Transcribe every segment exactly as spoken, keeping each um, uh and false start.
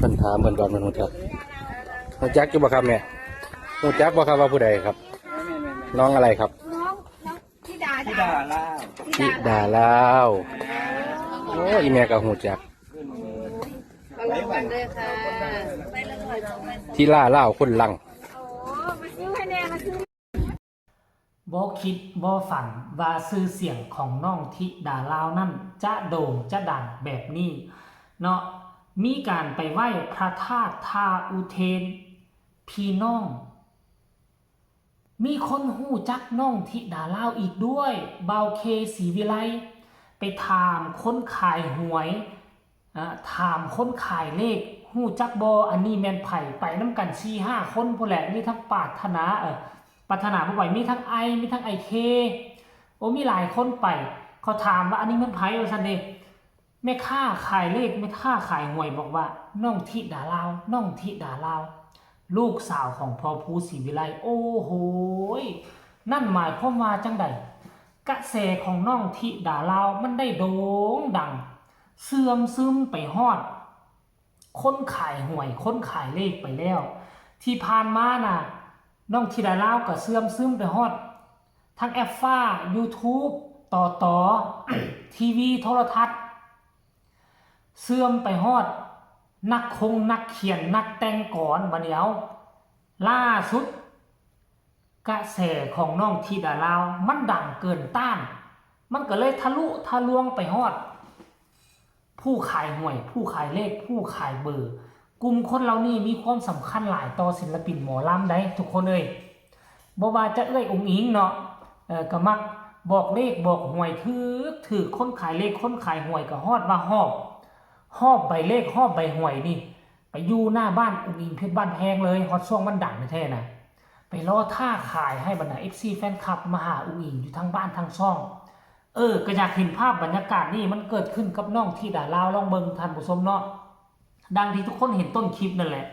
พิ่นถามเพิ่นก่อน เพิ่นฮู้จัก ฮู้จักอยู่บ่ครับแม่ ฮู้จักบ่ครับว่าผู้ใดครับ น้องอะไรครับ น้องน้องธิดา ธิดาลาว ธิดาลาว โอ้ อีแม่ก็ฮู้จัก มาลองกันเลยค่ะ ธิดาลาวคนลัง มาซื้อให้แน่มาซื้อ บ่คิดบ่ฝันว่าชื่อเสียงของน้องธิดาลาวนั่นจะโด่งจะดังแบบนี้เนาะ มีการไปไหว้พระธาตุท่าอุเทน พี่น้อง มีคนฮู้จักน้องธิดาลาวอีกด้วย บ่าวเค ศรีวิไล ไปถามคนขายหวย อ่า ถามคนขายเลข ฮู้จักบ่ อันนี้แม่นไผ ไปนำกันสี่ห้าคนพู้นแหละ มีทั้งปรารถนา เอ่อ ปรารถนาบ่ไหว มีทั้งไอ มีทั้งไอเค โอ้ มีหลายคนไป เขาถามว่าอันนี้แม่นไผ ว่าซั่นเด้ แม่ค้าขายเลข แม่ค้าขายหวยบอกว่า น้องธิดาลาว น้องธิดาลาว ลูกสาวของพ่อภูศรีวิไล โอ้โหย นั่นหมายความว่าจังใด กระแสของน้องธิดาลาวมันได้โด่งดัง เสื่อมซึมไปฮอด คนขายหวย คนขายเลขไปแล้ว ที่ผ่านมาน่ะ น้องธิดาลาวก็เสื่อมซึมไปฮอด ทั้งแอปฟ้า YouTube ต่อต่อ ทีวี โทรทัศน์ เสื่อมไปฮอด นักคงนักเขียนนักแต่งกลอน บัดนี้เอา ล่าสุด กระแสของน้องธิดาลาวมันดังเกินต้าน มันก็เลยทะลุทะลวงไปฮอด ผู้ขายหวย ผู้ขายเลข ผู้ขายเบอร์ กลุ่มคนเหล่านี้มีความสำคัญหลายต่อศิลปินหมอลำได้ทุกคนเอ้ย บ่ว่าจะเอื้อยอุ๋งอิ๋งเนาะ เอ่อ ก็มักบอกเลขบอกหวยถืกถืก คนขายเลขคนขายหวยก็ฮอดว่าฮอบ ฮอบใบเลขฮอบใบหวยนี่ ไปอยู่หน้าบ้านอุ๋งอิ๋งเพชรบ้านแพงเลย ฮอดช่วงมันดังแท้ๆนะ ไปรอท่าขายให้บรรดา เอฟซี แฟนคลับมาหาอุ๋งอิ๋งอยู่ทั้งบ้านทั้งช่อง เออ ก็อยากเห็นภาพบรรยากาศนี่มันเกิดขึ้นกับน้องธิดาลาว ลองเบิ่งท่านผู้ชมเนาะ ดังที่ทุกคนเห็นต้นคลิปนั่นแหละ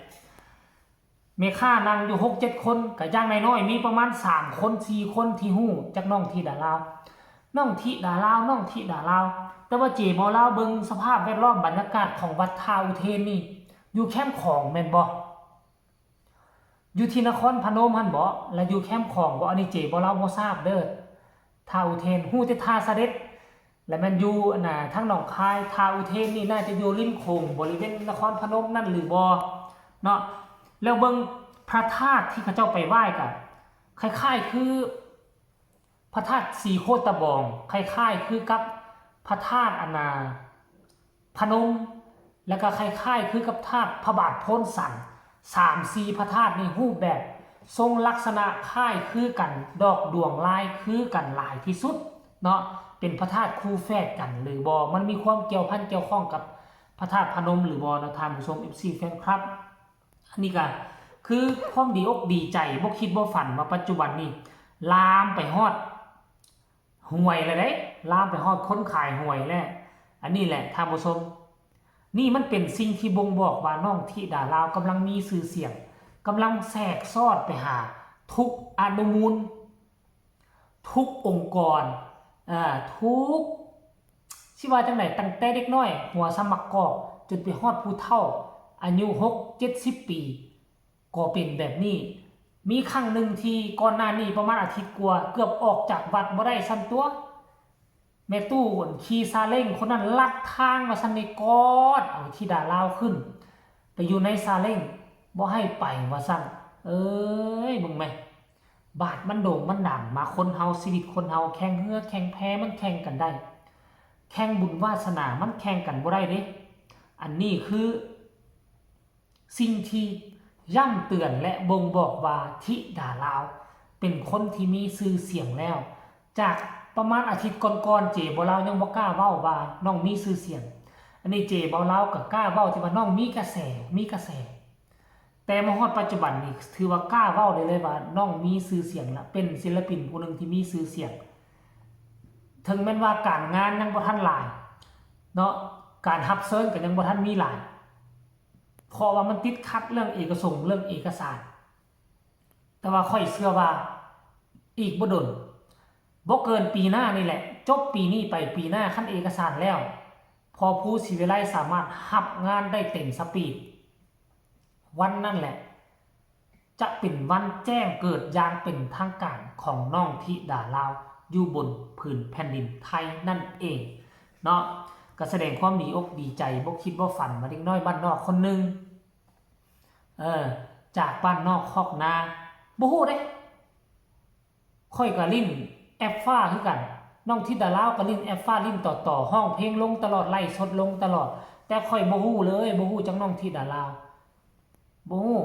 แม่ค้านั่งอยู่หกเจ็ดคน ก็อย่างน้อยๆมีประมาณสามคนสี่คนที่ฮู้จักน้องธิดาลาว น้องธิดาลาว น้องธิดาลาว แต่ว่าเจบ่าวลาวเบิ่งสภาพแวดล้อมบรรยากาศของวัดท่าอุเทนนี่ อยู่แคมป์ของแม่นบ่ อยู่ที่นครพนมหั่นบ่ และอยู่แคมป์ของบ่ อันนี้เจบ่าวลาวบ่ทราบเด้อ ท่าอุเทน ฮู้แต่ท่าเสด็จ และแม่นอยู่อันน่ะทางหนองคาย ท่าอุเทนนี่น่าจะอยู่ริมโขงบริเวณนครพนมนั่นหรือบ่เนาะ แล้วเบิ่งพระธาตุที่เขาเจ้าไปไหว้ก็คล้ายๆคือ พระธาตุศรีโคตะบอง คล้ายๆคือกับพระธาตุอันน่ะพนม แล้วก็คล้ายๆคือกับธาตุพระบาทโพนสัน สามสี่พระธาตุนี่รูปแบบทรงลักษณะคล้ายคือกัน ดอกดวงลายคือกันหลายที่สุดเนาะ เป็นพระธาตุคู่แฝดกันหรือบ่ มันมีความเกี่ยวพันเกี่ยวข้องกับพระธาตุพนมหรือบ่เนาะ ท่านผู้ชม เอฟซี แฟนคลับ อันนี้ก็คือความดีอกดีใจ บ่คิดบ่ฝันว่าปัจจุบันนี้ลามไปฮอดหวยแล้วเด้ ลามไปฮอดคนขายหวยแล้ว อันนี้แหละท่านผู้ชม นี่มันเป็นสิ่งที่บ่งบอกว่าน้องธิดาลาวกำลังมีชื่อเสียง กำลังแทรกซอดไปหาทุกอนุมูล ทุกองค์กร อ่า ทุก สิว่าจั่งใด ตั้งแต่เด็กน้อย หัวส่ำหมากกอก จนไปฮอดผู้เฒ่า อายุหกเจ็ดสิบปี ก็เป็นแบบนี้ มีครั้งหนึ่งที่ก่อนหน้านี้ประมาณอาทิตย์กว่า เกือบออกจากวัดบ่ได้ซั้นตั๊ว แม่ตู้ขี่ซาเล้งคนนั้นลัดทางว่าซั้น นี่กอดเอาธิดาลาวขึ้น ไปอยู่ในซาเล้ง บ่ให้ไปว่าซั้น เอ้ย เบิ่งแหม บาดมันโด่งมันดังมา คนเฮา ชีวิตคนเฮา แข่งเฮือแข่งแพมันแข่งกันได้ แข่งบุญวาสนามันแข่งกันบ่ได้เด้ อันนี้คือสิ่งที่ย้ำเตือนและบ่งบอกว่าธิดาลาว เป็นคนที่มีชื่อเสียงแล้ว จากประมาณอาทิตย์ก่อนๆ เจบ่าวลาวยังบ่กล้าเว้าว่าน้องมีชื่อเสียง อันนี้เจบ่าวลาวก็กล้าเว้าที่ว่าน้องมีกระแส มีกระแส แต่มาฮอดปัจจุบันนี่ถือว่ากล้าเว้าได้เลยว่าน้องมีชื่อเสียงละ เป็นศิลปินผู้หนึ่งที่มีชื่อเสียง ถึงแม้นว่าการงานยังบ่ทันหลายเนาะ การรับเชิญก็ยังบ่ทันมีหลาย เพราะว่ามันติดขัดเรื่องเอกสงค์ เรื่องเอกสาร แต่ว่าข้อยเชื่อว่าอีกบ่ดน บ่เกินปีหน้านี่แหละ จบปีนี้ไปปีหน้าคันเอกสารแล้ว พ่อภูศรีวิไลสามารถรับงานได้เต็มสปีด วันนั่นแหละ จะเป็นวันแจ้งเกิดอย่างเป็นทางการของน้องธิดาลาว อยู่บนผืนแผ่นดินไทยนั่นเองเนาะ ก็แสดงความดีอกดีใจ บ่คิดบ่ฝันว่าเด็กน้อยบ้านนอกคนหนึ่ง เออ จากบ้านนอกคอกนา บ่ฮู้เด้ ข้อยก็เล่นแอปฟ้าคือกัน น้องธิดาลาวก็เล่นแอปฟ้า เล่นต่อๆ ร้องเพลงลงตลอด ไลฟ์สดลงตลอด แต่ข้อยบ่ฮู้เลย บ่ฮู้จักน้องธิดาลาว บ่ฮู้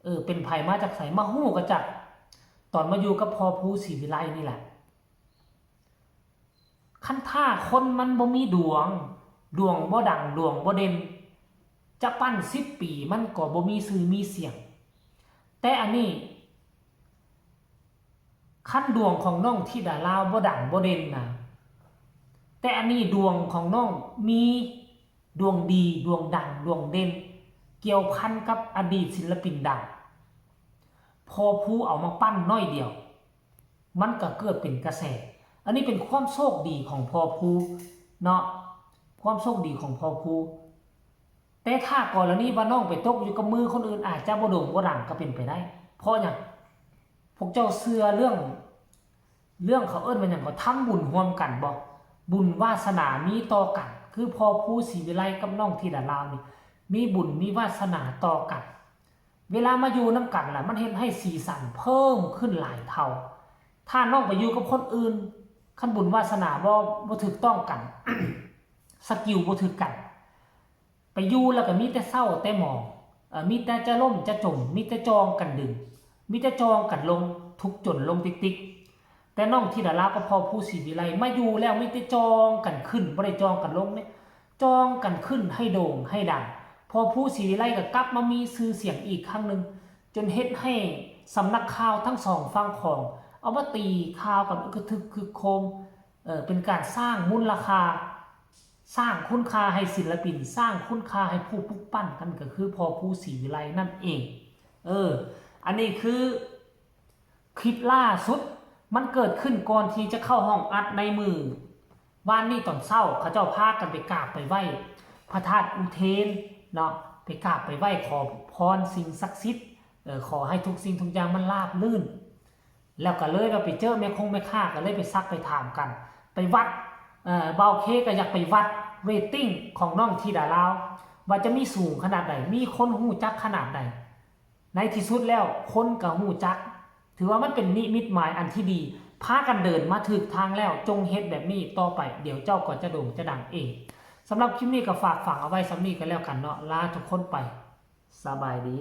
เออ เป็นไผมาจากไส มาฮู้ก็จาก ตอนมาอยู่กับพ่อภูศรีวิไลนี่แหละ คันถ้าคนมันบ่มีดวง ดวงบ่ดัง ดวงบ่เด่น จะปั้นสิบปีมันก็บ่มีชื่อมีเสียง แต่อันนี้ คันดวงของน้องธิดาลาวบ่ดังบ่เด่นนะ แต่อันนี้ดวงของน้องมีดวงดี ดวงดัง ดวงเด่น เกี่ยวพันกับอดีตศิลปินดัง พ่อภูเอามาปั้นน้อยเดียว มันก็เกิดเป็นกระแส อันนี้เป็นความโชคดีของพ่อภูเนาะ ความโชคดีของพ่อภู แต่ถ้ากรณีว่าน้องไปตกอยู่กับมือคนอื่น อาจจะบ่โด่งบ่ดังก็เป็นไปได้ เพราะหยัง พวกเจ้าเชื่อเรื่อง เรื่องเขาเอิ้นว่าหยัง เขาทำบุญร่วมกันบ่ บุญวาสนามีต่อกัน คือพ่อภูศรีวิไลกับน้องธิดาลาวนี่ มีบุญมีวาสนาต่อกัน เวลามาอยู่นำกันล่ะ มันเฮ็ดให้สีสันเพิ่มขึ้นหลายเท่า ถ้าน้องไปอยู่กับคนอื่น คันบุญวาสนาบ่ บ่ถูกต้องกัน สกิลบ่ถูกกัน ไปอยู่แล้วก็มีแต่เศร้าแต่หมอง เอ่อ มีแต่จะล่มจะจม มีแต่จองกันดึง มีแต่จองกันลง ทุกข์จนลงติ๊กๆ แต่น้องธิดาลาวกับพ่อภูศรีวิไลมาอยู่แล้วมีแต่จองกันขึ้น บ่ได้จองกันลงเนี่ย จองกันขึ้นให้โด่งให้ดัง พ่อภูศรีวิไลก็กลับมามีชื่อเสียงอีกครั้งหนึ่ง จนเฮ็ดให้สำนักข่าวทั้งสองฝั่งของ เอามาตีข่าวกันอึกกระทึกครึกโครม เอ่อ เป็นการสร้างมูลค่า สร้างคุณค่าให้ศิลปิน สร้างคุณค่าให้ผู้ปลุกปั้น นั่นก็คือพ่อภูศรีวิไลนั่นเอง เออ อันนี้คือคลิปล่าสุด มันเกิดขึ้นก่อนที่จะเข้าห้องอัดในมื้อวานนี้ตอนเช้า เขาเจ้าพากันไปกราบไปไหว้พระธาตุอุเทนเนาะ ไปกราบไปไหว้ขอพรสิ่งศักดิ์สิทธิ์ เออ ขอให้ทุกสิ่งทุกอย่างมันราบรื่น แล้วก็เลยว่าไปเจอแม่คงแม่ค้า ก็เลยไปซักไปถามกัน ไปวัด เอ่อ บ่าวเคก็อยากไปวัดเรตติ้งของน้องธิดาลาว ว่าจะมีสูงขนาดใด มีคนฮู้จักขนาดใด ในที่สุดแล้วคนก็ฮู้จัก ถือว่ามันเป็นนิมิตหมายอันที่ดี พากันเดินมาถูกทางแล้ว จงเฮ็ดแบบนี้ต่อไป เดี๋ยวเจ้าก็จะโด่งจะดังเอง สำหรับคลิปนี้ก็ฝากฝังเอาไว้ส่ำนี้ก็แล้วกันเนาะ ลาทุกคนไป สบายดี